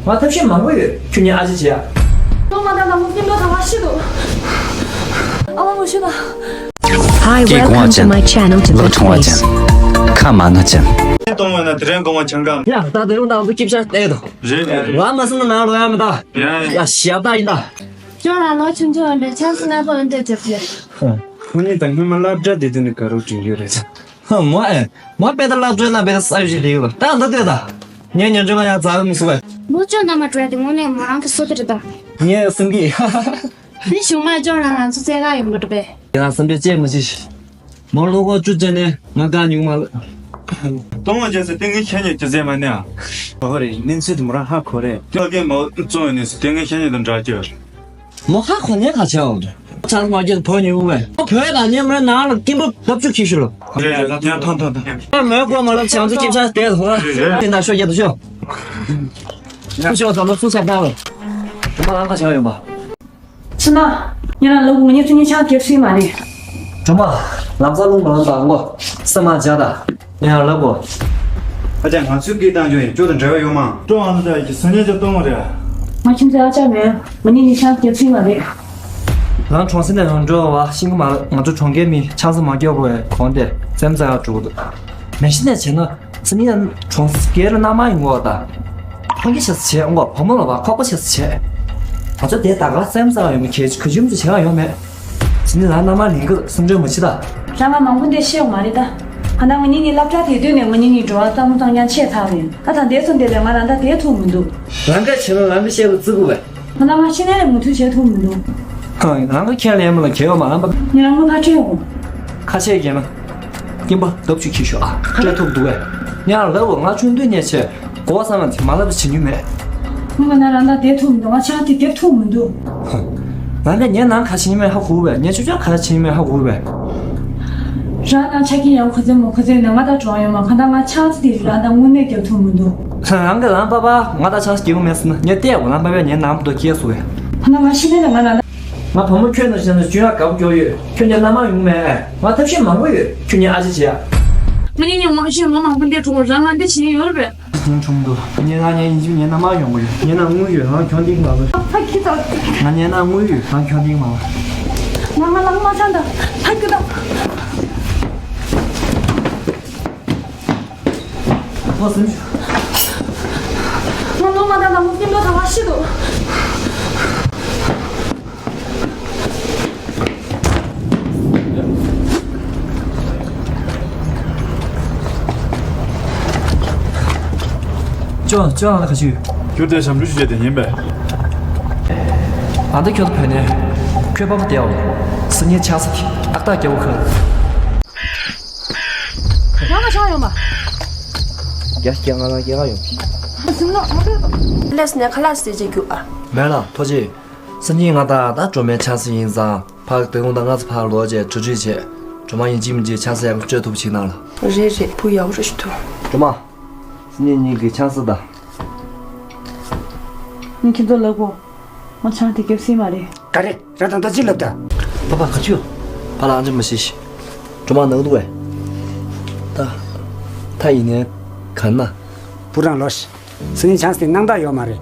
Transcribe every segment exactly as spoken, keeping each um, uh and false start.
ང་ཐབས་ཤེས་མང་པོ་ཡོད། ཁྱོད་ཉིད་ཨ་ཅེ་བྱེད་ཡ། ཏོ་མ་ད་ལ་མོ་སྐྱིན་པ་ད་བ་ཤི་དོ། ཨ་མ་མོ་ཤི་ན། Hi, སྐྱེས་welcome སྐོང་བ་to ཅན། my channel to ལག་ཆུང་བ་ཅན། ཁ་མ་ན་ཅན། གཏོང་བ་ན་དེ་རིང་གོང་བ་ཆང་ཀ། ཡ་ད་དེ་རུང་ད་འདུ་སྐྱིབ་ཤ་བལྟས་དོ། རེད་རེད་རེད། ང་མ་སོང་ན་ནང་ལོག་ཡ་མི་ད། ཡ་ཡ་ཞབས་ད་ཡིན་ད། ཅོ་ལ་ལོ་ཆུང་ཆུང་འདྲ་ཆང་སི་ན་པོ་འདྲ་ཅེ་ཅེ། ཁོ་གཉིས་དང་སྔོན་མ་སློབ་གྲྭ་དེ་དུས་ནས་དགའ་རོགས་བསྒྲིགས་ཡོད་རེད། ཧ་མོ་ཨེ། མོ་དཔེ་ད་སློབ་གྲྭའི་ནང་དཔེ་ད་ས་ཡོད་ཞིག་རེད་ཡོད་ད་འདི་ལྟོས་ད། ངས་ཉོན་ཆུང་ཡང་རྩ་བའི་མི་སུ་བས། མོ་ཅོ་ན་མ་ཀྲོའི་དེ་ངོ་ནས་མོ་རང་གི་སོ་དེ་རེད་ད། ངས་སེམས་ཀྱི། དེ་གཞུག་མ་ཅོ་རང་རང་ཚོ་བཙལ་ག་ཡོང་གི་འདུག་པས། ཡང་སེམས་ཀྱི་ཅེས་མི་ཤེས་ཤིག་མོ་ལོ་ཁོ་བཅུ་ཅན་ནས་ང་དགའ་ཉུང་མ་ལ། གཏོང་བ་བྱས་ཚེ་ཏིང་ངེ་ཁྱེད་ཉིད་ཀྱི་ཟེར་མ་ནས་ཨ། ཧོ་རེད་གནས་ཚུལ་དེ་མོ་རང་ཧ་གོ་རེད། ཏིང་ངེ་མོ་བཙོང་ཡོད་ནས་སུ་ཏིང་ངེ་ཁྱེད་ཉིད་དང་འདྲ་སྐྱོ། མོ་ཧ་གོ་ནས་ག་བྱས་འོང་དུ། ཆང་མ་སྐྱེས་བོ་ཉིན་འོང་བས། བོད་ལ་ཉིན་མོའི་ནང་ལ་སྐྱིན་པ་ལབ་བཅུ་ཁྱི་ཤུ་ལོ། རེད་རེད་ཡང་ཐོང་ཐོང་ཐོང་། མོའི་སྐོར་མ་ལབ་བྱང་ཚུལ་སྐྱིབ་ཆ་དེ་ཧོ། དེ་འདྲ་ཤོ་རྒྱབ་ཏུ་ཤོ། ཁུ་ཤོ་ཙམ་ལ་སུ་ཆ་བཏང་བས། དེ་མ་ལང་ཁ་བྱས་ཡོང་པ། ཕྱི་ན། ཉེ་རང་ལོ་དགུ་ཉེ་ཚུ་ཉེ་ཆང་རྒྱབ་སྲིད་མ་རེད། སྒྲོལ་མ། ལམ་སང་རླུང་མ་ལངས་པ་ངོ་། ས་མ་འཇག་ད། ཉེ་རང་ལབ་གོ། ཨ་ཅག་ང་ཚོའི་སྐད་བཏང་རྒྱུ་ཡིན་ཅོ་དང་འབྲེལ་བ་ཡོད་མ། ཀྲོ་ཨ་ལ་ད་ཡི་སང་ཉིན་ཅོ་གཏོང་བ་རེད། ང་ཁྱིམ་ཚེ་ཨ་ཅག་མེད། ང་ཉེ་ཉེ་ཆང་རྒྱབ་སྲིད་མ་རེད། རང་གྲོང་གསེབ་ནས་རང་འགྲོ་བ་ཤིང་མ་ང་ཚོ་གྲོང་ཁྱེར་མི་ཆང་ས་མ་རྒྱབ་བས་གོང་དེ་སེམས་ཚ་ཡག་འགྲོ་གི་འདུག་མེ་ཤི་ནས་བྱས་ན། སང་ཉིན་གྲོང་གསེབ་ལ་མནའ་མ་ཡོང་གོ་ད། ཕ་གི་ཆེ་ས་བྱས་འོ་བུ་མོ་ལ་བ་ཁོག་པ་ཆེ་ས་བྱས། ང་ཚོ་དེ་ད་ག་སེམས་ཚ་ཡོད་མི་ཁྱེད་ག་ཅུམ་ཅུ་བྱེད་ག་ཡོད་མེད། སང་ཉིན་ལ་མནའ་མ་ལེན་གི་སེམས་ཁྲལ་མ་བྱེད་ད། རང་ང་མང་པོ་འདི་ཤེས་ཡོང་མ་རེད་ད། ང་དང་ང་གཉིས་ནི་སློབ་གྲྭ་དེ་དུས་ནས་ང་གཉིས་ནི་འགྲོ་བ་གཙང་མོ་གཙང་རྐྱང་ཆེ་ཚར་རེད། ད་ད་འདས་སོང་དེ་ལས་ང་རང་ད་བསྡད་ཐུབ་མི་འདུག་ལང་ཀ་བྱེད་ན་ལང་ཀ་བཤད་པ་བརྩི་དགོས་པས། ང་ལ་ང་ཤི་ནས་ལས་མུ་མཐུད་བྱེད་ཐུབ་མི་འདུག་ཧང་། རང་གི་ཁས་ལེན་མ་ལ་གལ་བ་མ་ལངས་པ། ཉེ་རང་ངོ་ཁ་ཁྲེལ་འོང་། ཁ་ཆེ་རྒྱལ་ན། སྐྱིན་པ་ལྡབ་ཆུ་ཁྱི་ཤོག་ཨ། སྤྲད་ཐུབ་འདུག་བས། ཉ་ལ་འོ་ང་ཆུང་དུས་ནས་ཆེ། གོ་བ་སང་ང་ཚེ་མ་ལབ་བྱེད་ཉུ་མེད། ངོ་མ་ན་རང་ད་བསྡད་ཐུབ་མི་འདུག་ང་ཆང་དེ་རྒྱབ་ཐུབ་མི་འདུག་ཧང་། ང་ནས་ཉེ་ནང་ཁ་ཆེ་ཉི་མེད་ཧ་གོ་བས། ཉེ་ཆུ་ཆ་ཁ་ཆེ་ཉི་མེད་ཧ་གོ་བས། རང་ནང་ཆ་ཁྱི་ཡང་ཁོ་ཚེ་མོ་ཁོ་ཚེ་ནས་ང་ད་གྲོང་ཡོད་མ་ཁ་ད་ང་ཆང་དེ་རང་ད་དངོས་གནས་རྒྱབ་ཐུབ་མི་འདུག་ཧང་། རང་གི་ལམ་པ་པ་ང་ད་ཆང་སྐྱེ་བོ་མེད་སོང་ན་ཉེ་བལྟས་འོ་ལམ་པ་པས་ཉེ་ནང་དུ་སྐྱེས་སོ་བས། ཁ་ན་ང་ཤི་ནས་ང་ན། ང་བུ་མོ་ཁྱོད་ནང་བཞིན་ལ་སྐྱོན་ཡག་དགའ་པོ་སྐྱོ་ཡོད། ཁྱོད་ཉིད་མནའ་མ་ཡོང་མེད། ང་ཐབས་ཤེས་མང་པོ་ཡོད། ཁྱོད་ཉིད་ཨ་ཅེ་བྱེད་ཡ། ང་ཉིད་ཉིད་མ་ཤེས་ང་མང་པོ་འདས་གྲོངས་རང་ང་འདི་བྱེད་ཡོད་རེད་པས། ཉིན་གྲོངས་འདུག་ཉེ་ང་ཉེ་ཡིན་གཅིག་ཉེ་མནའ་མ་ཡོང་གི་ཡོད། ཉེ་ན་དངུལ་ཡོད་རང་གྱོང་འདིག་མ་བས། ཕ་ཁྱི་དང་། ང་ཉེ་ན་དངུལ་ཡོད་རང་གྱོང་འདིག་མ་བས། ང་ང་ལ་མ་ཚང་དང་ཕ་ཁྱི་དང་། ང་ལོ་མ་ད་ལ་མོ་སྐྱིན་པ་ད་བ་ཤི་དོ། ཅོ་ཅོ་ཨ་ལ་ཁ་ཆུ། ཁྱོད་དེ་ཞབས་འདྲུ་ཞུ་བྱས་དེ་ཡིན་པས། ཨ་ད་ཁྱོད་བོད་ནས་ཁྱོད་པ་པ་དེའོ། སི་ཉིན་ཆགས་ས་ཏག་ཏག་རྒྱལ་བོ་ཁ། ང་ང་ཆང་ཡོད་མ། རྒྱ་སྐྱེ་ང་ལ་སྐྱེ་ང་ཡོད། ཟིན་ལོ་ང་ཚོ། ལས་ནས་ཁ་ལག་ཟས་བྱེད་རྒྱུ་ཨ། མེད་ལ་ཐོ་ཅེ། སང་ཉིན་ང་དང་ད་སྒྲོལ་མའི་ཆང་ས་ཡིན་ཙང་ཕར་དེ་དགོང་དང་ང་ཚོ་ཕར་ལོག་རྗེས་གྲོས་གྲོས་བྱས། སྒྲོལ་མ་ཡིན་གཅིག་མིན་གཅིག་ཆང་ས་ཡག་པོ་སྤྲོད་ཐུབ་ཅིག་གནང་ལ། རེད་རེད་བུ་ཡག་པོ་རེ་ཞིག་ཐུབ། སྒྲོལ་མ། སང་ཉིན་ཉིན་གྱི་ཆང་ས་ད། ངས་ཁྱེད་ཚོ་ལབ་གོ། ང་ཆང་དེ་རྒྱབ་སྲིད་མ་རེད། ག་རེ་ར་དང་ད་ཅི་ལབ་ད། པ་པ་ག་ཆུ། པ་ལ་ཨང་ཅི་མ་ཤེས་ཤི། སྒྲོལ་མ་ནང་འདུག་བས། ད། ད་ཡིན་ནའི་ག་ན། བུ་རང་ལོ་ཤི། སང་ཉིན་ཆང་སྟེ་སྣང་དག་ཡོད་མ་རེད།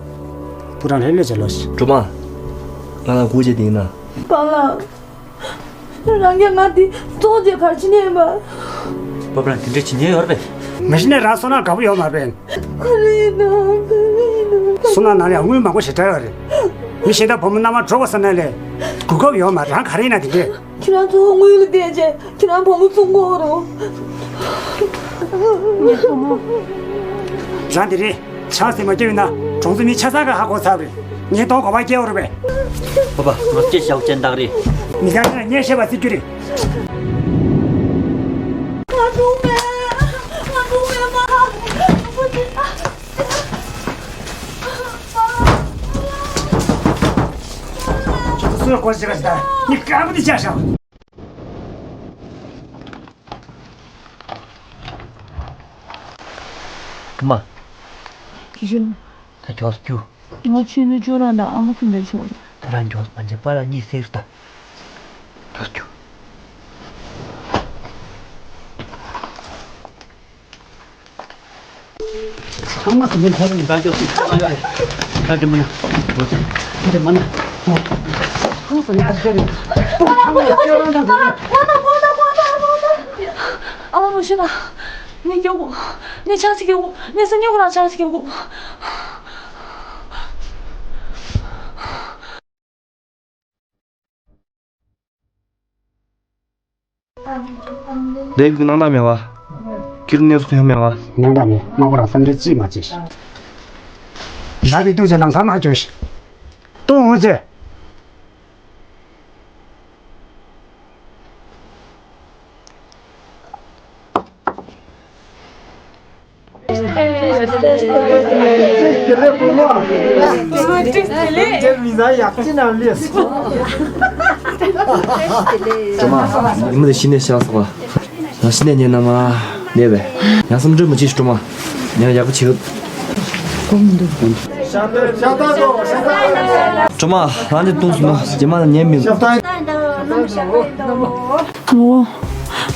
བུ་རང་ལྷོད་ལྷོད་བྱས་ལོ་ཤི། སྒྲོལ་མ། ང་ལ་སྒུག་བྱས་དེ་ཡིན་ན། པཱ་ལགས། རང་གིས་ང་འདི་བཙོང་བྱས་གར་ཕྱིན་ནས་མ། པཱ་པ་རང་དེ་འདྲས་བྱེད་ཉེན་ཡོད་རེད་པས། མི་ཤི་ནས་རང་སོང་ན་དགའ་པོ་ཡོད་མ་རེད། ག་རེ་ཡིན་ན་ག་རེ་ཡིན་ན། སོང་ན་ནང་ལ་དངུལ་མང་པོ་ཞེ་དྲག་ཡོད་རེད། མི་གཞན་དག་བུ་མོ་མནའ་མ་འགྲོ་དགོས་བསམ་ན་ལས། གོ་སྐབས་ཡོད་མ་རེད་རང་ག་རེ་ཡིན་ན་དེ་འདྲས། ཁྱེད་རང་ཚོ་དངུལ་ལ་བལྟས་རྗེས་ཁྱེད་རང་བུ་མོ་བཙོང་དགོས་རོ། ངའི་བུ་མོ། རང་དེ་རེད། ཆང་སེ་མ་སྐྱེ་བས་ན་གྲོང་ཚོ་མི་ཆ་ཚང་ག་ཧ་གོ་ཚར་བས། ངས་གཏོང་གོ་བ་སྐྱེ་བ་རེད་པས། པ་པ་ང་སྐྱེ་ཞའོ་ཅན་དག་རེད། མི་ག་ནས་ངས་བཤད་པ་བརྩི་རྒྱུ་རེད། ང་འགྲོ་མེད། ང་འགྲོ་མེད་མ། ཁྱོད་ཚོ་སུ་ལ་གོ་ཞིག་ར་ཞིག་ད་ངས་དཀར་པོ་དེ་བཅག་བཞག་མ། ཁྱི་ཤུན། ད་མགྱོགས་རྒྱུ། ང་ཕྱི་ནས་ཅོ་རང་དང་ཨ་མ་ཁུ་འདེར་ཆོག་ད་རང་མགྱོགས་མ་འཇིགས་པ་ལ་གཉིད་སད་ད། མགྱོགས་རྒྱུ། ཚང་མ་དུ་མིན་ཐོག་ནས་འདང་རྒྱག་སྲིད་ཚང་མ་ཡོད་རེད། ད་དེ་མ་ན། དེ་མ་ན། ཨ་མ་མ་ཤི་ད། ངས་སྐྱོབ་དགོས། ངས་ཆང་ཞིག་སྐྱོབ་དགོས། ངས་སེམས་ཉིད་ཁོ་རང་ཆང་ཞིག་སྐྱོབ་དགོས། འདས་པའི་སྣང་དག་མེད་པ། སྐྱིད་སྡུག་གནས་ཚུལ་ཐོན་མེད་པ། སྣང་དག་མེད། རྣམ་པ་རང་བསམ་འགྲུབ་རྩིས་མ་བྱས། ཞག་པའི་སྡུག་ཅན་ནང་ས་མ་བཅོས་ཤིག་ཏུ་འོང་ཚེ། སྒྲོལ་མ། ཉི་མ་དེ་ཤི་ནས་ཤ་སོགས་ལ། ང་ཤི་ནས་ཉེ་ན་མ་གནས་པས། ཡང་བསམ་གྲོས་མ་བྱེད་ཤི་སྒྲོལ་མ། ཉེ་ན་ཡག་པོ་བྱེད། གོ་མི་འདུག་སྒྲོལ་མ། རང་ནས་བཏུང་སོང་ན་རྗེས་མ་ལ་ཉན་མི། ངོ་།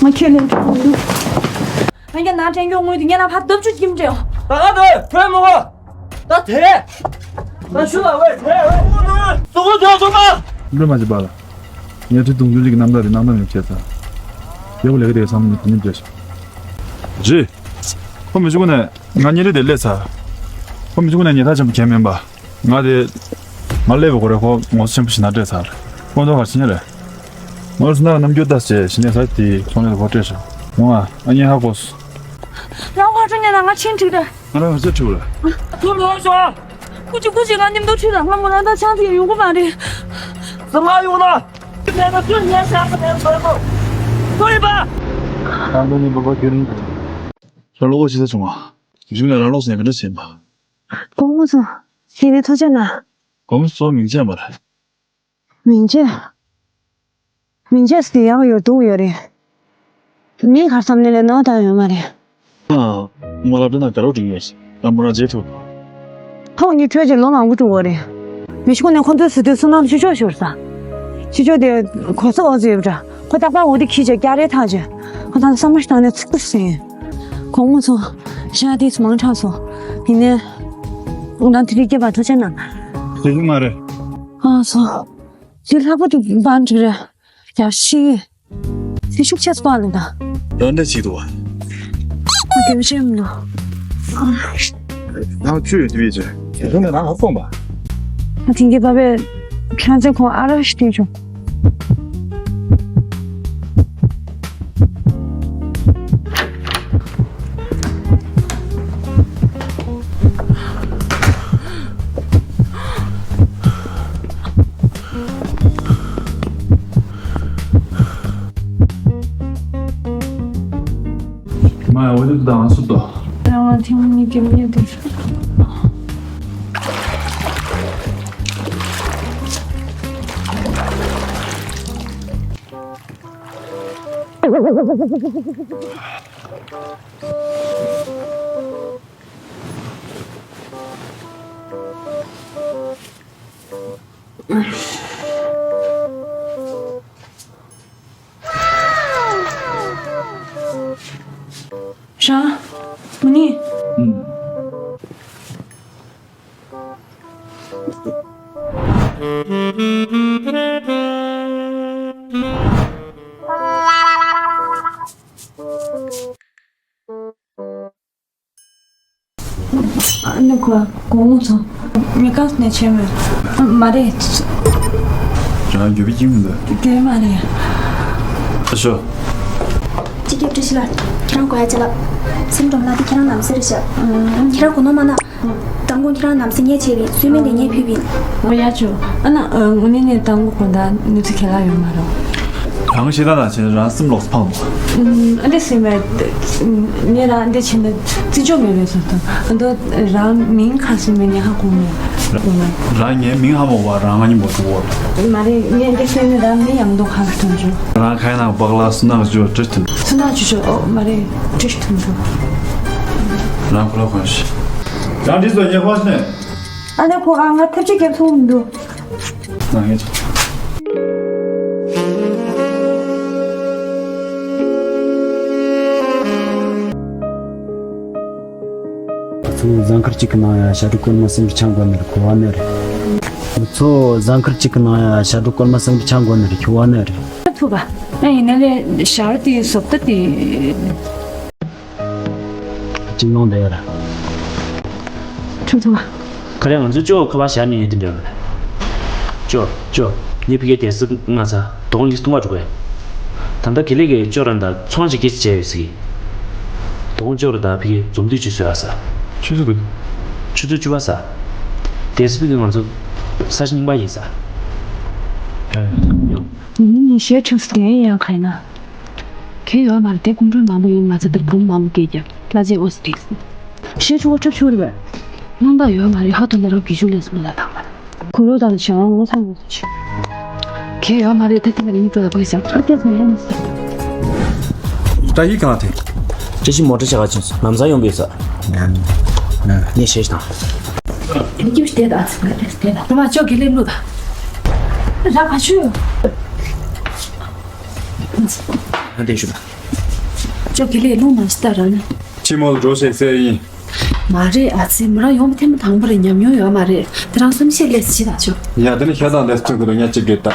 ང་ཁྱེད་ལས་འཕྲོ་མི་འདུག་ང་རྒྱལ་ནང་དྲན་རྒྱུ་དངོས་དུ་ཉེ་ན་ཕར་ལྡབ་ཆུ་ཁྱིམ་འདྲེའོ། ད་ང་དེ་ཐོན་མོ་གོ། ད་དེ། ད་ཆུ་ལ་ཝེ་དེ་ཝེ། སུ་གོ་ཐོན་སོང་ན། འདྲི་མ་བྱེད་པ་ལ། ངས་ཁྲི་དུང་རྒྱུ་ལིག་རྣམ་ཐར་རི་རྣམ་ཐར་མི་བྱེད་ཚར། རྒྱལ་པོ་ལས་ཀ་དེ་བསམ་ནས་དེ་ནི་བྱེད་ཤོག་རེད། ཁོ་མི་གཅིག་ནས་ང་གཉིས་རེ་དེ་སླེབས་ཚར། ཁོ་མི་གཅིག་ནས་ཉེ་ཐག་ཆེན་པོ་གལ་མིན་པ། ང་དེ། ང་སླེབས་པའི་གོ་རེ་ཁོ་ངོ་ཚ་ཆེན་པོ་ཞིག་ན་སྤྲད་ཚར། ཁོ་ཚོ་གར་ཕྱིན་ནི་རེད། ངོ་ཚ་ན་རྣམ་འགྱུར་ལྟ་ཟེར་ཞི་ནས་ས་དེའི་ཚོང་ལས་ལ་ཕོ་སྤྲད་ཤོག་ཡོང་ཨ། ཨ་ཉེ་ཧ་གོ་སོང་། རང་ཁ་ཆུ་ཉན་ན་ང་ཆིན་ཁྲིག་རེད། ང་རང་ང་ཚོ་ཁྲིག་རེད། ཐུག་ལོག་ཤོག་ཀུ་ཅི་ཀུ་ཅི་ང་མཉམ་དུ་ཁྲིད་ལ། ང་མོ་རང་ད་ཆང་དེ་ཡོང་གི་མ་རེད། ཟ་མ་ཡོང་ན། ཁྱེད་ནས་ཁྱོད་ཉན་ཤག་གི་མེད་ཚོད་པོ། ཁོ་ཡིན་པ། ད་འདི་ནི་བུ་པ་རྒྱུན། རང་ལོག་ཅི་ཟེར་བྱུང་བ། གཞུག་ནས་རང་ལོག་ཟེར་གི་འདྲ་བྱེད་པ། གོང་མ་ཚོ། ཁྱེད་ནས་ཐུགས་རྗེ་གནང་། གོང་མ་ཚོ་མིང་ཆད་མ་རེད། མིང་ཆད། མིང་ཆད་ཟེར་ཡག་ཡོད་འདུག་ཡོད་རེད། མིང་གར་བསམ་ནས་ལས་ནོར་བཏང་ཡོད་མ་རེད། ཨ། མ་ལབ་དྲ་ན་དགའ་རོགས་འགྲིག་ཡོད་ཟེར། ཨ་མོ་རང་རྗེས་ཐུབ། ཐོག་གཉིས་འཕྲོད་ཀྱི་ལོ་མང་པོ་འགྲོ་བ་རེད། མི་ཤི་ཁོ་ནས་ཁོ་ཚོའི་ཟུར་དུ་བསོད་ནམས་ཆུ་ཆོག་ཤོར་ས། ཆུ་ཆོག་དེ་གོ་ས་འོ་ཙི་ཡོད་འདྲ། ཁོ་རྟག་པར་འོ་དེ་ཁྱི་ཆ་སྐྱ་རེ་ཐག་ཆ། ཁོ་ཚང་བསམ་བློ་ཞིག་བཏང་ནས་ཚིག་ཏུ་ཟིན། གོང་མ་ཚོ། ཤ་དེ་ཚོ་མང་དྲགས་སོང་། ཡིན་ནའི། ང་དེ་རིགས་སྐྱེས་པ་ཐུགས་ཆེ་གནང་། དེ་གི་མ་རེད། ཨ་སོ། དེ་ལྷག་པ་དེ་བང་འགྲིག་རེད། ཡ་ཤི། དེ་ཤུགས་ཆེ་སྤང་ལ་ད། རང་འདྲ་ཅིག་འདུག་བ། ང་དེ་བྱེད་མི་འདུག་ནང་ཆུ་ཡོད་དུས་ཡིན་ཚེ། དེ་ནས་རང་ཧ་སོང་པ། ང་དེང་གི་བ་བས་ཁྱོད་ཚེ་ཁོང་ཨ་ར་ཤི་དུས་བྱུང་། མ་ཡ་འོ་དེ་དང་སུ་དོ། རང་ལ་ཐེངས་མ་གཉིས་ཀྱི་མི་དེ། ཧྲ། མུ་ནི། ཨུམ། ཨ་ནི་ཁོ་གོང་མ་ཚོ་མི་གང་ནས་ཆེ་མོད། མ་རེད། རང་རྒྱུ་བའི་ཀྱིང་མི་འདུག་དེ་མ་རེད། ཨ་ཤོ། སྤྱི་ཁྱབ་བཀྲ་ཤིས་ལགས། ཁྱེད་རང་གོ་ཡ་ཅི་ལབ། སེམས་སྒྲོམ་ལགས་དེ་ཁྱེད་རང་ནམ་སེ་རེད་ཤག་ཁྱེད་རང་གོ་ནོར་མ་གནང་། མདང་དགོང་ཁྱེད་རང་ནམ་སེ་ངས་བྱས་པའི་སུའི་མིང་ལས་ངས་ཕུལ་བའི། འོ་ཡ་ཅོ། ཨ་ན། ཨ། དངོས་གནས་ནས་དང་པོ་གོ་ད་ནུས་ཚོད་ཁས་ལ་ཡོད་མ་རེད། རང་ཤེས་ད་ན་ཆེ་རང་སེམས་ལོག་སུ་ཕངས་འདུག་ཨ་འདི་སེམས་མེད། ངས་རང་འདི་ཕྱིན་ན་བརྩི་འཇོག་མེད་པའི་བཟོ་དང་ཨ་འདོ། རང་མིང་ག་སེ་མེད་ངས་ཧ་གོ་མེད། རང་ངའི་མིང་ཧ་མ་གོ་བ་རང་ང་གཉིས་མོ་ཐུག་གོ། མ་རེད། ངས་འདི་སེམས་ནས་རང་མིང་ཡང་འདུག་ཁ་ཐོན་འཇོག་རང་ཁ་ཡ་ན་སྦག་ལ་སུ་ན་ག་ཅོ་བྲིས་ཐུན། སུ་ན་ཅོ་ཅོ། ཨོ་མ་རེད། བྲིས་ཐུན་འཇོག་རང་ཁོ་ལ་གོན་ཤི། རང་འདི་ཚོ་ཉེ་ཁོ་ཤི་ནས། ཨ་ནེ་ཁོ་ཨ་ང་ཐབས་ཅིག་རྒྱབ་ཐུབ་མི་འདུག་ང་ངས་ཚོ། ཚོ་གཟའ་འཁོར་གཅིག་གི་ནང་ཡང་ཞབས་བྲོ་སྐོར་མ་གསུམ་ཆང་དགོས་ནི་རེད། གོ་བ་ནི་རེད། ཚོ་གཟའ་འཁོར་གཅིག་གི་ནང་ཡང་ཞབས་བྲོ་སྐོར་མ་གསུམ་ཆང་དགོས་ནི་རེད། གོ་བ་ནི་རེད། ཐུབ་པ། ཨ་ཡིན་ན་ལས་ཞར་དེ་བཟོ་ལྟ་དེ། གཅིག་ལོང་དེ་ཡོད་ར། ཁྲུ་ཐུབ་པ། ཁ་རས་ང་ཚོ་ཅོ་ཁ་པར་བཞག་ནས་ཡོད་དེ་འདྲ་རེད། ཅོ་ཅོ། ངས་ཕ་གིར་དེ་ཚོ་མངགས་ཚར། དོ་དགོང་ཉིན་ཐུང་བ་འགྲོ་གི། ད་ལྟ་དགེ་ལེགས་ཀྱིས་ཅོ་རང་དང་ཚོང་ཅིག་སྐད་ཆ་བྱས་ཡོད་ཟེར་གི། དོ་དགོང་ཅོ་རང་དང་ཕ་གིར་འཛོམས་དུས་ཅིག་བཟོས་ཨ་ས། ཆུ་ཚོད་བདུན། ཆུ་ཚོད་བཅུ་པ་ས། དེ་ཚོ་ཕ་གིར་ང་ཚོ་ས་ཆ་རྙིང་པ་ཡིན་ས། ཡོང་། ཉིན་ཉིན་ཞེ་ཁྲིམས་སུ་ལྡན་ཡང་ག་ཡིན་ན། གལ་ཡོད་མ་རེད། དེ་ཁོང་ཁྲོ་མང་པོ་ཡིན་མ་ཚད་དེར་བུམ་མང་པོ་སྐྱེས་ཀྱང་ལ་རྗེས་འོ་སི་ཏིག་སི། ཤེས་ཆུང་བ་ཁྲབ་ཆུང་རེད་པས། སྣང་དག་ཡོད་མ་རེད། ཧ་ཐོ་ལ་རོ་གི་ཞུ་ལས་སུ་ལ་དང་མ་རེད། གུ་རུ་དང་བྱ་བ་ངོ་ཚ་ངོ་ཚ་ཆེ། གལ་ཡོད་མ་རེད། ད་དེ་ལ་ཡིན་པ་ལ་བག་ཞང་ཨ་ཏེ་ཚོ་ཡོང་མི་སྲིད། བཀྲ་ཤིས་གང་དེ། བཀྲ་ཤིས་མོ་ཊ་ཆ་ག་ཕྱིན་སོང་། ལམ་སང་ཡོང་པས་ས། ངས་ཤེས་དང་། དེ་སྐྱིད་པོ་ཞིག་བསྡད་ད་ཚིག་ངས་བསྡད་ད། ཁྱོད་མ་ཅོག་གི་ལེབ་བླུག་ད། ར་ག་ཆུ། ཨ་འདི་ཞུ། ཅོ་གི་ལེ་ལུང་མ་ཤི་ད་ར་ན། ཅི་མོལ་འགྲོ་ཤེས་ཟེར་ཡིན། མ་རེད་ཨ་ཙི། མོ་རང་ཡོང་བ་ཐེངས་མ་དང་པོ་རེད། ཉམས་མྱོང་ཡོད་མ་རེད། དེ་རང་བསམ་ཤེས་ལས་ཅི་ད་ཅོ། ཡ་དེ་ནི་ཤ་དང་ལས་བརྩོན་གི་རོ་ཉ་གཅིག་གི་ད།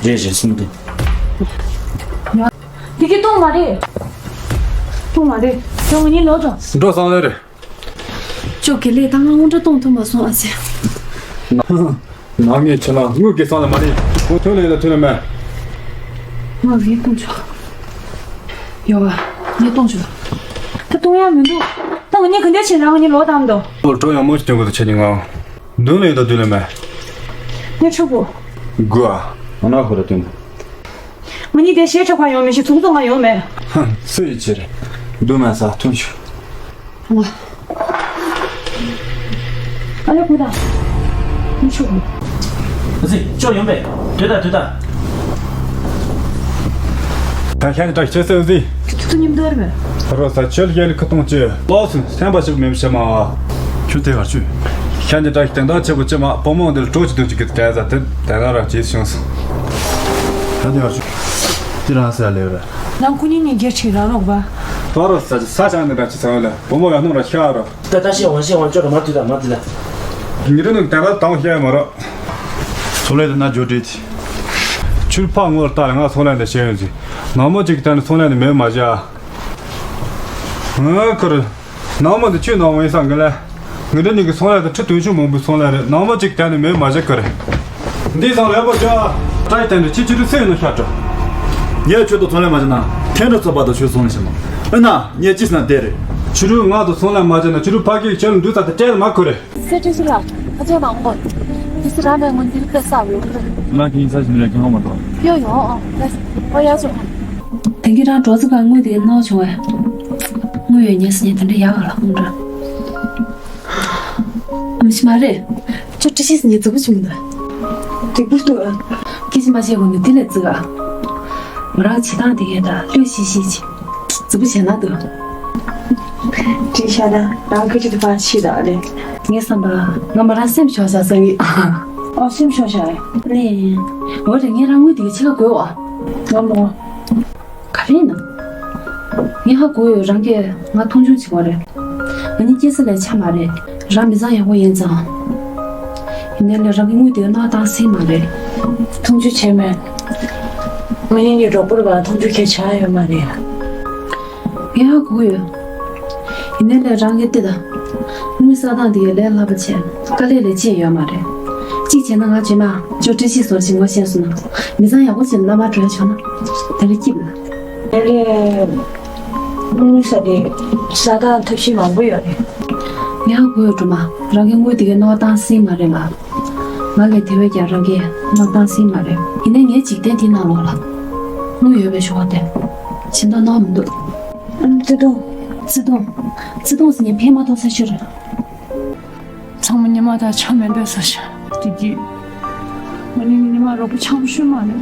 རེད་རེད་སུན་དེ། དེ་གི་གཏོང་མ་རེད། གཏོང་མ་རེད། ཅོ་ང་གཉིས་ལོག་ཅོ། འགྲོ་སང་ལེ་རེད། ཅོ་གི་ལེ་ད་ང་དངུལ་འདྲ་གཏོང་ཐུབ་མ་སོང་ཨ་ཙི། ནང་ངས་ཁྱེད་ལ་དངུལ་གྱི་སང་ལ་མ་རེད། ཁོ་ཐོན་ལེ་ཡིན་ད་ཐོན་ལེ་མེད། ང་ངས་གཏོང་ཆོག་ཡོ་བ། ངས་གཏོང་ཆོག་ད་གཏོང་ཡ་མི་འདུག་ད་ང་གཉིས་ག་འདྲ་བྱེད་ན་ང་གཉིས་ལོག་བཏང་འདུག་ཨོ་གྲོ་ཡང་མོ་ཞིག་སྟོན་དགོས་ད་ཆ་ནི་ང་། མདུན་ལེ་ཡིན་ད་མདུན་ལེ་མེད། ངས་ཆོག་གོ། དགོས་ཨ། ང་ན་ཧོ་ར་སྟོན་དགོས། ང་གཉིས་དེ་ཞེ་ཁྲག་ཁ་ཡོང་མི་ཤེས། ཚུགས་ཚུགས་ང་ཡོང་མེད། ཧ། སུ་ཡི་ཕྱིར། འདུག་མ་ས་ཐུང་ཆུ། ཨ་ལེ་ཁུ་ད། ཐུང་ཆུ། ཨ་ཙི་ཅོ་ཡོང་པས། སྡོད་ད་སྡོད་ད། ད་ཤ་ནི་ད་ཁྱེད་སེ་ཨ་ཙི། ཁྱེད་ཚོ་མཉམ་དུ་རེད་པས། རོ་ས་ཁྱོད་ལ་ཡ་ལི་ཁ་གཏོང་ཅི། ལོག་སོང་སེམས་པ་ཞིག་མེད་པ་བྱེད་མ་བ། ཁྱོད་དེ་གར་ཆུ། ཤ་ནི་ད་དེང་ད་ཆེ་པོ་ཅི་མ་བུ་མོ་འདིར་གྲོགས་ཀྱི་དོན་གྱི་གི་དྲན་ས་དེ་དེ་ན་ར་བྱེད་བྱུང་སོང་། ད་དེ་གར་ཆུ། དེ་རང་ས་ལེ་ར། ནང་ཁུ་ཉིན་ཉིན་རྒྱལ་ཆེ་རང་རོགས་པ། ལོ་རོ་ས་ས་ཆང་ནི་ར་ཅི་ཚང་ལ་བུ་མོ་ཡང་སྣུམ་ར་ཤ་རོ། ད་ད་ཤེས་འོང་ཤེས་འོང་ཅོག་ག་མ་དུས་ད་མ་དུས་ད། ཉི་རི་ནང་དེང་རབས་དང་ཤེས་མ་རོ། ཚོང་ལས་དེ་ན་ཇོ་བྲིས། ཆུར་ཕག་ངོར་ལྟ་ལ་ང་ཚོང་ལས་འདི་བྱས་ཡོད་ཟིན། ནང་མོ་གཅིག་གི་ད་ནི་ཚོང་ལས་འདི་མེད་མ་བྱ། ཨ་ཁུར། ནང་མོ་འདི་ཆུ་ནང་མོ་ཡིན་སང་གི་ལས། ངི་འདི་ནི་གི་ཚོང་ལས་དེ་ཁྲི་དོན་ཆུ་མང་པོའི་ཚོང་ལས་རེད། ནང་མོ་གཅིག་ད་ནི་མེད་མ་བྱ་ཁུར། འདི་སང་ལས་པོ་བྱ། ཏྲའི་ཏན་དུ་ཁྱི་ཆུ་རུ་སེ་ཡོད་ན་ཤ་སྤྲོ། ངས་ཁྱོད་དང་ཚོང་ལས་མ་བྱས་ན། ཐེན་རུ་ཚོ་པ་དང་ཁྱོད་ཚོང་ལས་བྱས་ན། ཨ་ན་ངས་ཅི་ཟེར་ན་དེ་རེད། ཆུ་རུ་ང་དང་ཚོང་ལས་མ་བྱས་ན་ཆུ་རུ་ཕ་གིའི་ཁྱེད་ལ་འདུག་ས་དེ་སྤྲད་ལ་མ་ཁུར་རེད། སེ་ཁྲི་ཤི་ལ་ཁ་ཚོད་མང་པོ། དེ་སི་ར་མའི་སྔོན་འདིར་ཁ་ས་ཡོད་ཁུར། ང་གིས་ས་ཞིག་ལས་ཀྱང་མ་གཏོགས། ཡོ་ཡོ་ཨ་ལས་ཨོ་ཡ་ཚོ། དེང་གི་རང་གྲོགས་ཚོ་ག་དངུལ་དེ་ནོར་བྱུང་བས། དངུལ་ཡོད་ཉེས་སུ་ཉེས་དེ་འདྲ་ཡག་ག་ལ་ཁུང་འདྲ། མི་ཤི་མ་རེད། ཅོ་ཀྲི་ཤི་སི་ཉེ་རྫིག་པོ་བྱུང་འདུག་རྫིག་པོ་འདུག་སྐད་ཆ་མ་བཤད་གོང་ནས་དེ་ལས་རྫིག་ཨ། ང་རང་བྱེད་སྟངས་དེ་གས་ད་ལྷོད་ཤིག་ཤིག་ཅིག་རྫིག་པོ་བྱས་ན་འདུག་དྲིས་བྱས་ན་རང་སྐད་ཆ་དེ་ཕར་ཕྱིས་དང་རེད། ངའི་བསམ་པ་ང་མོ་རང་སེམས་ཤོར་བཞག་བསམ་གི། ཨོ་སེམས་ཤོར་བཞག་ཨེ། ནས། འོ་རེད་ངས་རང་དངུལ་དེ་ག་ཕྱི་ལ་དགོས་བ། ང་མོ། ག་རེ་ཡིན་ནམ། ངས་ཧ་གོ་ཡོད་རང་གིས་ང་མཐོང་ཆུང་བྱེད་པ་རེད། ང་གཉིས་སྐྱེ་ས་ལས་ཆ་མ་རེད། རང་མི་ཚང་ཡག་པོ་ཡིན་ཙང་། ཡིན་ནའི་ལས་རང་གི་དངུལ་དེ་ག་ནོར་བཏང་སྲིད་མ་རེད། མཐོང་ཆུང་བྱས་མེད། ང་གཉིས་གཉིས་གྲོགས་པོ་རེད་པ། མཐོང་ཆུང་ཁྱད་ཆག་ཡོད་མ་རེད། ངས་ཧ་གོ་ཡོད། ཡིན་ནའི་ལས་རང་གི་ལྟོས་དང་། དངུལ་བསགས་སྟངས་དེ་གའི་ལས་སླ་པོ་བྱས། དཀའ་ལས་ལས་ཅི་ཡང་ཡོད་མ་རེད། གཅིག་བྱས་ན་ང་རྗེས་མ་ཅོ་ཀྲི་ཤི་སི་ཟུར་ཅིག་ངོ་ཤེས་སོང་ན། མི་ཚང་ཡག་པོ་ཅིག་ལ་མ་འགྲོ་ཡ་བྱུང་ན། དེ་ལས་སྐྱིད་པ། དེ་ལས་དངུལ་ཟེར་དེ་བསགས་སྟངས་ཐབས་ཤེས་མང་པོ་ཡོད་རེད། ངས་ཧ་གོ་ཡོད་སྒྲོལ་མ། རང་གི་དངུལ་དེ་གའི་ནོར་བཏང་སྲིད་མ་རེད་ལ། ང་ལས་དེ་བས་ཀྱང་རང་གིས་ནོར་བཏང་སྲིད་མ་རེད། ཡིན་ནའི་ངའི་འཇིག་རྟེན་འདིའི་ནང་ལོགས་ལ། དངུལ་ཡོད་པའི་ཞོར་དེ། ཕྱིན་ཐོག་ནོར་མི་འདུག་བརྩེ་དུང་། བརྩེ་དུང་། བརྩེ་དུང་ཟེར་མཁན་ཕན་མ་ཐོགས་ས་ཤོར་རེད། ཚང་མ་ཉི་མ་དང་ཆ་མེད་པའི་ས་ཆ་དེ་གིས། ང་གཉིས་ཉི་མ་རོགས་པ་ཆང་ཤུལ་མ་ནས་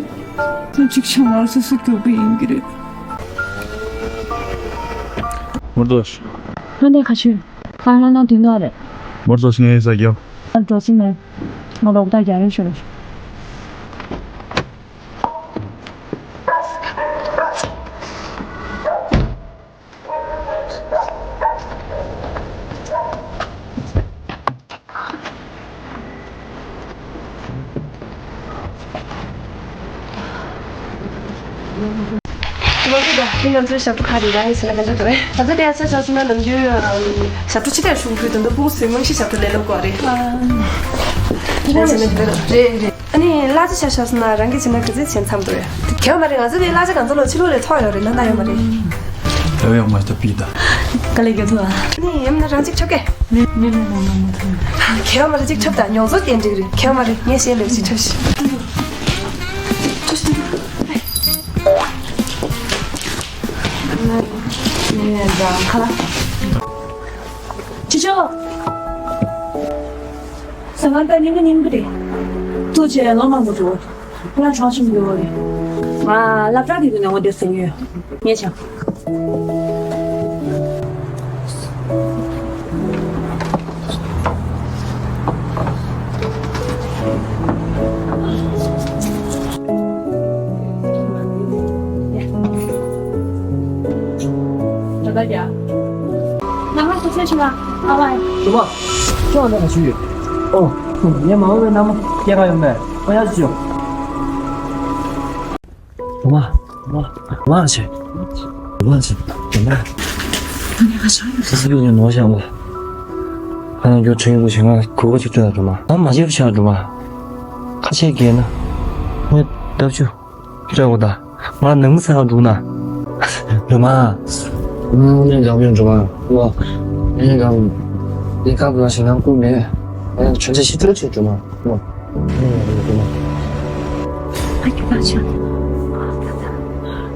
ཐེངས་གཅིག་ཆང་མར་སོ་སོ་རྒྱུག་པ་ཡིན་གྱི་རེད། མོར་དོ་ཤ། ཧ་ནེ་ཁ་ཆུ། ཁང་ལ་ན་དུས་ནོ་རེད། མོར་དོ་ཤ་ངའི་ས་རྒྱབ། ཨ་འགྲོ་སི་ནས། ང་རོགས་ད་རྒྱ་རེ་ཤོར། ལོ་རྒྱུས་དང་དེ་ང་ཚོའི་ཞབས་བྲོ་ཁ་རེད། རང་ཡིན་ཟེར་ན་ག་འདྲ་འདུག་རེད། ད་ལྟ་དེ་ཡ་ས་ཆ་སོང་ན་ནམ་རྒྱུན་ཞབས་བྲོ་ཕྱི་དྲགས་ཤུགས་འཕུལ་དུ་འདུག་ཕུང་སུའི་རྨང་གཞི་ཞབས་བྲོ་ལས་སློབ་དགོས་རེད། རེད་རེད། ཨ་ནི་གླ་ཆ་ཆ་བཞག་སོང་ན་རང་གིས་བྱས་ན་ག་ཚོད་བྱས་མཚམས་འདུག་རེད། གལ་མ་རེད། ང་ཚོ་དེ་གླ་ཆ་གང་ཚོད་ལོ་ཕྱི་ལོགས་ལས་ཐོག་ཡོད་རེད་ན་ད་ཡོད་མ་རེད། ཡོད་ཡོད་མ་ད་པི་ད། དཀའ་ལས་རྒྱག་ཐུབ་ཨ། ནི་ཡིན་ན་རང་གཅིག་ཁྱོབ་གས། མི་མི་མི་མ་མ་མ་ཐུབ། གལ་མ་རེད་གཅིག་ཁྱོབ་ད་མྱོང་ཚོར་རྟེན་འབྲེལ་རེད། གལ་མ་རེད་ངས་ཞལ་ལས་གཅིག་ཁྱོབ་ཤིག་ཅི་ཆོ། ཟ་མ་ད་ཉིན་གུ་ཉིན་གུ་དེ། ཐུགས་རྗེ་ལོ་མང་པོ་འགྲོ། ང་གྲོང་ཆུང་ཡོད་རེད། ང་སློབ་གྲྭ་དེ་དུ་ནས་འོ་དེ་སེང་ཡོད། ངས་ཆ། ད་ལྟ་ཡ། ང་ང་སོ་སོའི་ཆུང་མ་ཨ་བ། ཆུང་མ། ཁྱོད་ཨ་ནེ་ག་ཞུ་ཡོད། ཨོ། ངའི་མ་འོངས་པའི་མནའ་མ་སྐྱེས་པ་ཡོང་མེད། ཨོ་ཡ་ཞུ། ཆུང་མ། ཆུང་མ། ཆུང་མ་ཆེ། ཆུང་མ་ཆེ། ཆུང་མ། ཨ་ནེ་ག་ཞུ་ཡོད། ས་ས་ཡོད་ཡོད་ནོར་ཞང་བ། ཨ་ནེ་གྱོད་ཁྲིད་ཡོང་གི་ཞིང་ང་གོ་གོ་ཆུ་ཚོད་ལ་ཆུང་མ། ཨ་མ་ཆེ་བ་ཆ་ཆུང་མ། ཁ་ཆེ་གས་ན། ངས་ལྟ་བཅུ། སྤྲད་དགོས་ད། ང་ནང་མི་ཚང་འགྲོ་ན། སྒྲོལ་མ། ང་ནས་འགྲམ་ཡོང་སྒྲོལ་མ། ང་ནས་འགྲམ། ངས་ཁ་བ་ཞིང་ཁམས་ཀུན་མེད། ང་ཆོས་འཆད་ཤི་ཐུར་ཆེ་སྒྲོལ་མ། ང་། ཨ་ཁྱོད་ཕར་ཕྱིན།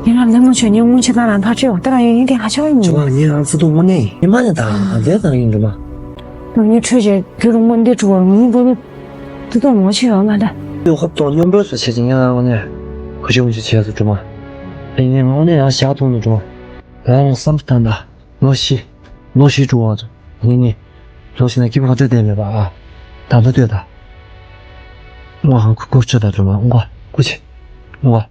ཡིན་ན་ལས་ངོ་ཆོས་ཉིན་ངོ་ཆོས་ད་རང་ཐག་ཆོད་ད་རང་ཡིན་དེ་ཧ་ཆོས་ཡིན། སྒྲོལ་མ་ངས་ཨ་ཙི་ཏུ་དངོས་གནས་ཡིན་མ་ནས་ད་ཨ་འདས་ད་ཡིན་སྒྲོལ་མ། ང་གཉིས་འཕྲོད་བྱས་རྒྱུ་རུ་མ་འདི་གྲུ་བར་ངུ་བུ་བུ། དུ་དུ་ངོ་ཆེ་ཡོང་ང་ད། དུ་ཧོབ་ཏོ་སྙོམས་པོ་སུ་བྱེད་ཀྱི་ཡང་ཨ་ནེ། ཁུ་ཆུང་ཆུ་བྱས་སུ་གྲུ་མ། ཨེ་ནེ་ངོ་ནས་ཡང་ཞག་ཐུང་དུ་གྲུ་མ། རང་བསམ་སྟངས་ད། ལོ་ཤི། ལོ་ཤི་གྲུ་བ་ཚོ། ངེ་ནི། ལོ་ཤི་ན་སྐྱིད་པོ་ཁ་བྲལ་བསྡད་མེད་པ་ཨ། ད་ལྟ་ལྟོས་ད། ང་ཧང་ཁུ་ཁུ་ཆོད་ད་གྲུ་མ་ང་ཁུ་ཆེ། ང་།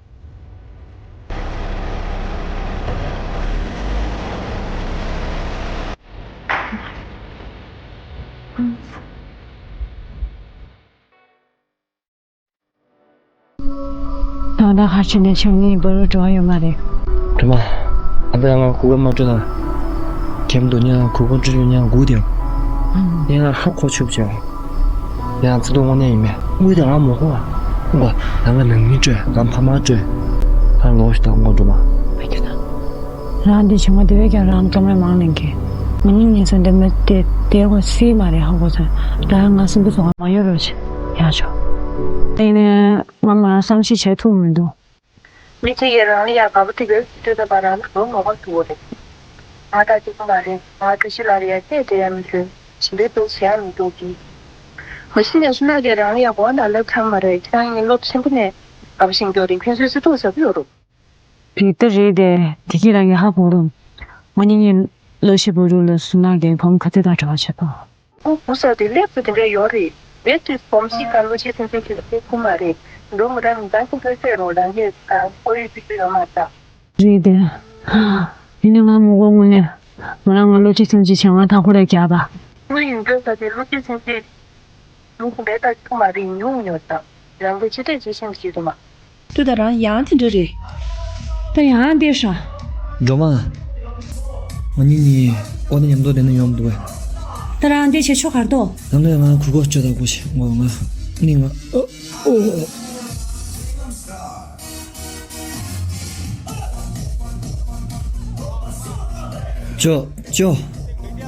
ད་ལྟ་ཁ་ཕྱི་ནས་ཆང་ཉིན་བར་རུ་འགྲོ་ཡོད་མ་རེད། གྲུ་མ། ཨ་ཕས་ང་གུ་གེ་མ་སྤྲོད་ན། ཁྱེམ་དུ་ཉ་གུ་གུ་སྤྲོད་ཉ་གུ་དེ། ཉ་ཧ་ཁོ་ཆུབ་ཅེ། ཡང་ཚེ་དུ་དངོས་གནས་ཡིན་མེད་དངུལ་དེ་རང་མོ་ཧོ། ཨ་ཁོ་ད་ང་ནང་མི་སྤྲོད་ང་ཕ་མ་སྤྲོད། ད་ལོ་ཞིག་ད་ངོ་གྲུ་མ། རང་འདི་བྱུང་བ་དེ་བས་ཀྱང་རང་གཏོང་མེད་མང་ལེན་གི། ང་གཉིས་ཉིན་ཚོ་འདི་མི་དེ་དེ་གོ་སྲིད་མ་རེད་ཧ་གོ་ཚོད། ད་ང་སྲིན་པོ་ཚོ་མ་ཡོད་རོགས་བྱེད་ཡག་ཆོག་དེ་ནས་ང་མ་བསམ་ཤེས་བྱེད་ཐུབ་མི་འདུག་མི་གཅིག་གིས་རང་ལ་ཡ་དགའ་པོ་ཐེབས་ཡོད་ཅེས་ལྟོས་ད་པ་རང་ལ་དོ་མོ་བ་ཐུག་གོ་རེད། ང་ད་གཅིག་པོ་མ་རེད། ང་བཀྲ་ཤིས་ལ་ཡ་བལྟས་བལྟས་ཡ་མི་ཚོད་ཞིམ་པའི་ཏོག་བྱེད་ཡ་མི་འདུག་གི། མ་གཞི་ནས་སུ་ན་གིས་རང་ལ་ཡ་གོ་ན་ལབ་ཚང་མ་རེད། ཁྱེད་རང་གཉིས་སློབ་ཆེན་པོ་ནས་དགའ་པོ་ཤེས་མཁན་རེད། ཁྱོད་ཚོས་སུ་ཐུག་ཟབ་ཡོད་རུ། དེ་ལྟ་རེད་དེ། དེ་གི་རང་གི་ཧ་གོ་རུང་། ང་གཉིས་གཉིས་ལོ་ཤི་བུ་རུ་ལ་སུ་ན་གི་བམ་ཁ་ཐེ་ད་གྲྭ་བ་ཆེ་པོ། ཁོ་བུ་ས་དེ་ལེབ་ཏུ་དེ་འདྲ་ཡོད་རེད། བེད་དུ་བོམ་སི་ཀ་ལོ་ཆེ་ཐུང་ཐུང་ཁྱེད་ཚོ་ཁུ་མ་རེད། འགྲོ་མི་ར་མི་ད་ཁྱེད་ཚོ་ཟེར་རོ་རང་གི་ཀ་ཀོ་ཡི་ཏི་ཏི་ཡོད་མ་ད། རེད་དེ། ཡིན་ནའི་ང་མི་གོ་དངོས་གནས། ང་རང་ང་ལོ་གཅིག་ཐུང་གཅིག་བྱས་ང་ཐག་ཁོ་རེ་རྒྱག་པ། ཁོ་ཡིན་འགྲོ་ས་དེ་ལོ་གཅིག་ཐུང་གཅིག་ལུག་འདྲེ་ད་ཁྱུ་མ་རེད་ཉུང་ཉོ་ད། རང་གི་ཕྱི་དྲེག་ཅི་ཤེས་ཀྱི་རེད་མ། ཏུ་ད་རང་ཡང་དེ་འདྲ་རེད། ད་ཡང་དེ་ཧྲ། སྒྲོལ་མ། ང་གཉིས་གཉིས་ཨོ་ན་མཉམ་དུ་བསྡད་ན་ཡོང་མི་འདུག་གས། ད་རང་དེ་བྱེད་ཆོག་གར་དོ། ད་ལོས་ང་གུ་གོ་ཅོ་ད་གོ་ཤི་ངོ་ང་ནི་ང་ཨོ་ཨོ། ཅོ་ཅོ།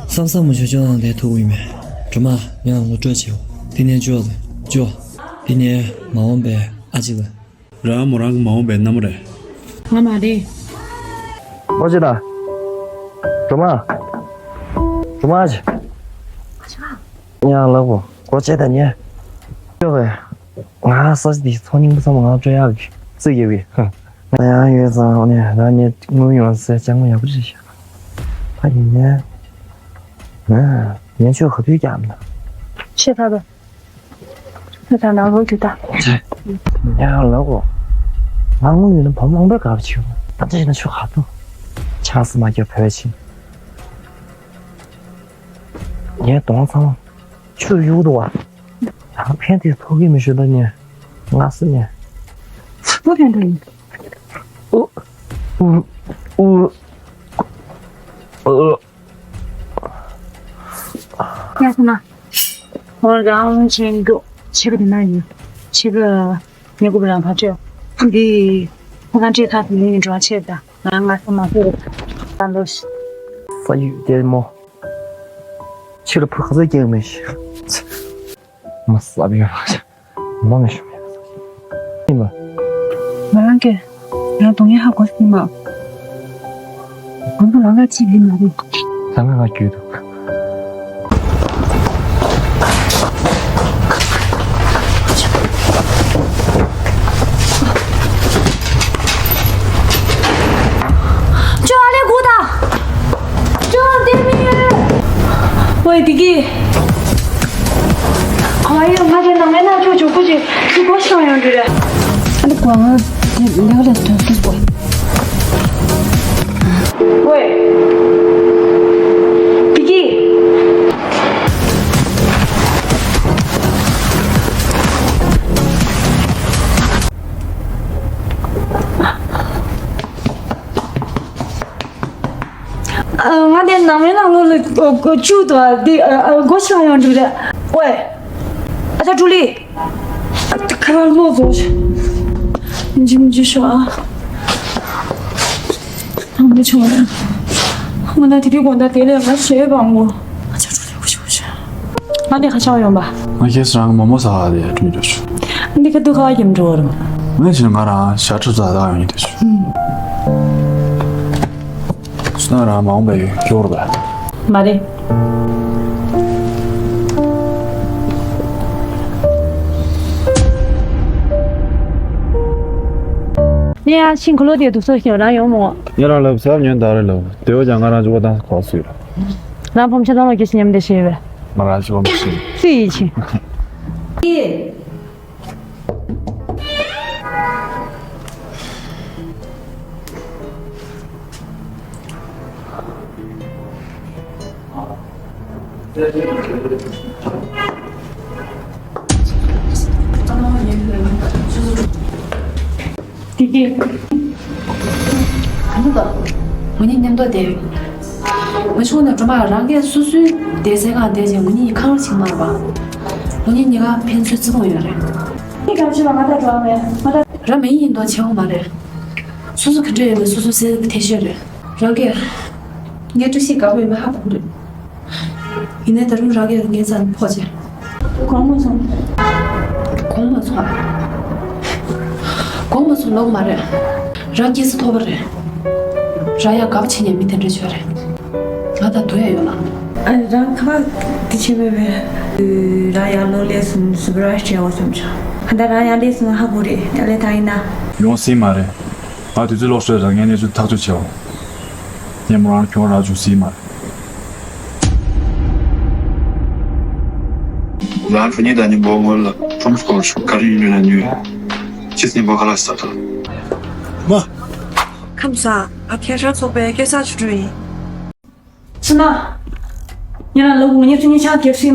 བསམ་བསམ་མ་ཅོ་ཅོ་ནང་དེ་ཐུག་ཡིན་མེད། སྒྲོལ་མ་ཡང་ངོ་སྤྲོད་བྱེད། དེ་ནས་ཅོ་ཅོ། དེ་ནས་མ་འོངས་པའི་ཨ་ཅེ་ལ། ར་མོ་རང་གི་མ་འོངས་པའི་མནའ་མ་རེད། ང་མ་རེད། ཨོ་ཅེ་ད། སྒྲོལ་མ། སྒྲོལ་མ་ཅེ། ཡང་ལགས་པོ་གོ་ཅེ་ད་ཉེ། ཅོ་བས། ང་ས་ཆ་འདི་ཚོ་སྙིང་པོ་ཚང་མ་ང་སྤྲོད་ཡག་གི་རྩིས་ཡོད་གི། ང་ཡང་ཡོད་ཙང་ནས་རང་ཉིད་དངུལ་ཡོང་སའི་ཅང་མ་ཡག་པོ་ཞིག་བཞག་ད་ཡིན་ནས། ང་ཉན་ཆོས་ག་དུས་ཀྱང་མིན། ཆེ་ཐག་ཏུ། ད་ནང་ལོགས་ཀྱི་ད། ཡང་ལོག་གོ། ང་དངུལ་ཡོད་ན་བུ་མོ་དབང་པོའི་དགའ་བ་བྱེད་ཡོང་། ད་ལྟ་ཡིན་ན་ཆོས་ག་ཐུབ། ཆགས་སུ་མ་སྐྱོ་བོད་ཕྱིན། ངའི་གདོང་ཚང་མ་ཆུ་གཡུག་འདུག་བ། ཡང་ཕན་དེ་ཐོག་གི་མི་ཞུ་ད་ཉེ། ང་སུ་ཉེ། ཕོ་ཕན་དུ་ཡིན། ཨོ། ཨུ། ཨུ། ཨུ། ཡ་ཁོ་ན། ཧོ་རང་ཆེན་གོ་ཆེ་གི་ན་ཡིན། ཆེ་གི་ཉེ་གུ་རང་ཕ་ཆོ། འདི་ཧོ་ག་ཆེ་ཁ་ནི་འགྲོ་ཆེ་ད། ང་ང་སོ་མ་ཕེ་ད་ལོ་ཤི། ས་ཡུལ་ལྟད་མོ། ཆེ་ལ་ཕུ་ཁ་ས་ཀྱང་མེ་ཤི། མ་ས་བི་ཡོ་ར་ཤ། མ་མེ་ཤི་མེ་ས་ཤི། ཡིན་པ། ང་རང་གི་ང་དུང་ཡ་ཧ་གོ་སི་མ། ང་ཚོ་ལང་ཀ་ཅི་ལི་མ་རེད། ལང་ཀ་ང་རྒྱུད་དུ། ཅོ་ཨ་ལེ་གུ་ད། ཅོ་དེ་མི་ཡོད། ཝེ་དི་གི། ཨ་ཡོ་ང་དེ་ནང་མེད་ན་ཅོ་ཅོ་ཀུ་ཅི་ཅི་གོ་ཤང་ཡོང་དུས་རེད། ཨ་ནི་ཀོ་ང་དེ་ལེགས་ལེགས་ཐོན་ཐུབ་གོ། ཝེ། དི་གི། ང་དེ་ནང་མི་ནང་ལོགས་ལ་བཅུག་ཏུ་དེ་སྒོ་ཕྱེ་ཡང་འགྲིག་རེད། ཝེ། ཨ་ཅག་ཀྲུ་ལི། ཁ་ལག་ལོག་བཟོ། འཇིམ་འཇི་ཤོག་ཨ། ཨ་མི་ཆུང་བ། ང་ན་དེ་དུས་དགོང་དག་དེ་ལས་ང་ཞེས་བང་གོ། ཨ་ཅག་ཀྲུ་ལི་ཧུ་ཤི་ཧུ་ཤི། ང་དེ་ཁ་ཆག་ཡོང་པ། ང་ཁྱེད་རང་མོ་མོ་ཟ་བ་དེ་སྐྲུན་འགྲོ་ཆུ། འདི་ཁ་ཐུག་ཁ་བ་ཀྱེམ་འགྲོ་བར། ང་ཞིག་ང་རང་ཤ་ཁྲག་ཟ་དག་ཡོང་ཡིན་དེ་ཆུ། སུ་ན་རང་མ་འོངས་པའི་སྐྱོར་བས། མ་རེད། ནས་ཡང་ཤིང་གི་ལོ་དེ་དུ་སོ་ཞིང་རང་ཡོང་མོ། ཉེ་རང་ལབ་ས་ཉོན་དག་རེད་ལབ་དེ་བས་ཀྱང་ང་རང་ཅུ་བ་དང་གོ་སུས་རེད། རང་ཕམ་ཆ་ཚང་མ་སྐྱེ་ཤི་ཉམས་བདེ་ཤེས་བས། ང་རང་ཅུ་བ་མ་ཤེས། སུ་ཡིས་ཆེ། དེ་གི། ག་ནུ་དང་། ངོ་གཉིས་མཉམ་དུ་བསྡད་ཡོད། ང་ཆུང་ནས་སྒྲོལ་མ་རང་གིས་སོ་སོའི་བསྡད་སའི་སྒང་བསྡད་རྗེས་ངོ་གཉིས་ཁ་ལག་ཅིག་མ་རེད་པ། ངོ་གཉིས་གཉིས་ཀ་ཕན་ཚུན་བརྩི་མཐོང་ཡོད་རེད། ཁྱེད་ག་རེ་བྱེད་པ་ང་ད་འགྲོ་བ་མེད་ང་ད། ར་མེད་ཡིན་མདོག་ཆེ་བོ་མ་རེད། སོ་སོ་ག་འདྲ་ཡོད་མེད་སོ་སོ་སེམས་ཐེ་ཤོས་རེད། རང་གིས། ངས་ཀྲུ་ཤི་དགའ་པོ་ཡོད་མེད་ཧ་གོ་གི་རེད། ཡིན་ནའི་ད་རུང་རང་གིས་ངའི་རྩ་ནས་ཕོག་བྱས། དགོངས་མ་ཚོམ། དགོངས་མ་ཚོམ། དགོངས་མ་ཚོམ་ལོག་མ་རེད། རང་སྐྱེས་ས་ཐོབ་པ་རེད། རང་ཡང་དགའ་པོ་བྱེད་མཁན་མི་དེ་འདྲ་བྱོས་རེད། ང་དང་སྡུག་ཡ་ཡོད་ལ། ཨ་རང་ཁ་པ་དེ་བྱེད་མེད་པས། རང་ཡང་ལོ་ལས་སུ་སུ་པ་ར་ཤི་བྱས་འོ་སེམས་ཆགས། ད་རང་ཡང་ལས་སུ་ཧ་གོ་རེད་ཡ་ལས་ད་ཡིན་ན། ཡོང་སྲིད་མ་རེད། ང་དུས་ཚོད་ལོག་སྲོལ་རང་ངའི་གནས་ཚུལ་ཐག་གཅོད་བྱེད་འོང་། ཉེ་མོ་རང་ཁྱོད་རང་བྱུང་སྲིད་མ་རེད། ང་ཕུ་ཉེ་ད་ཉིན་པོ་སྔོན་ལ་ཁྲོམ་སྐོར་ཞུ་གར་ཡིན་ཡོད་ན་ཉོས། ཕྱི་སྲིན་པོ་ཁ་ལག་ས་ད། མ། ཁམས་བཟང་། ཨ་ཁྱེད་རང་ཚོགས་པའི་སྐལ་བཟང་ཆུ་སྤྲུལ་ཡིན། ཕྱི་ན། ཉེ་རང་ལོ་དགུ་ཉེ་ཚུ་ཉེ་ཆང་རྒྱབ་སྲིད།